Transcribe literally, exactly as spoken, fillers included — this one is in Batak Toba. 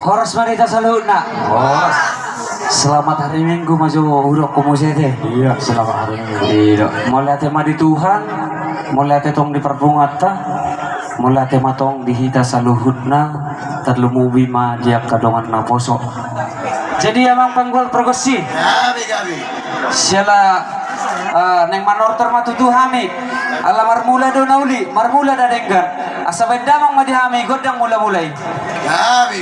Horas ma di hita saluhutna. Horas. Selamat hari Minggu ma jo hudok ho muse ate. Iya, selamat hari Minggu. Iya. Mauliate ma di Tuhan, mauliate tong di parpunguanta, mauliate ma tong di hita saluhutna, tarlumobi ma di angka dongan naposo. Jadi amang panggual pargonsi. Gabe, gabe. Siala, eh, naeng manortor ma tutu hami. Ala marmula do na uli, marmula na denggan. Asa baen damang ma di hami gondang mula-mula i. Gabe.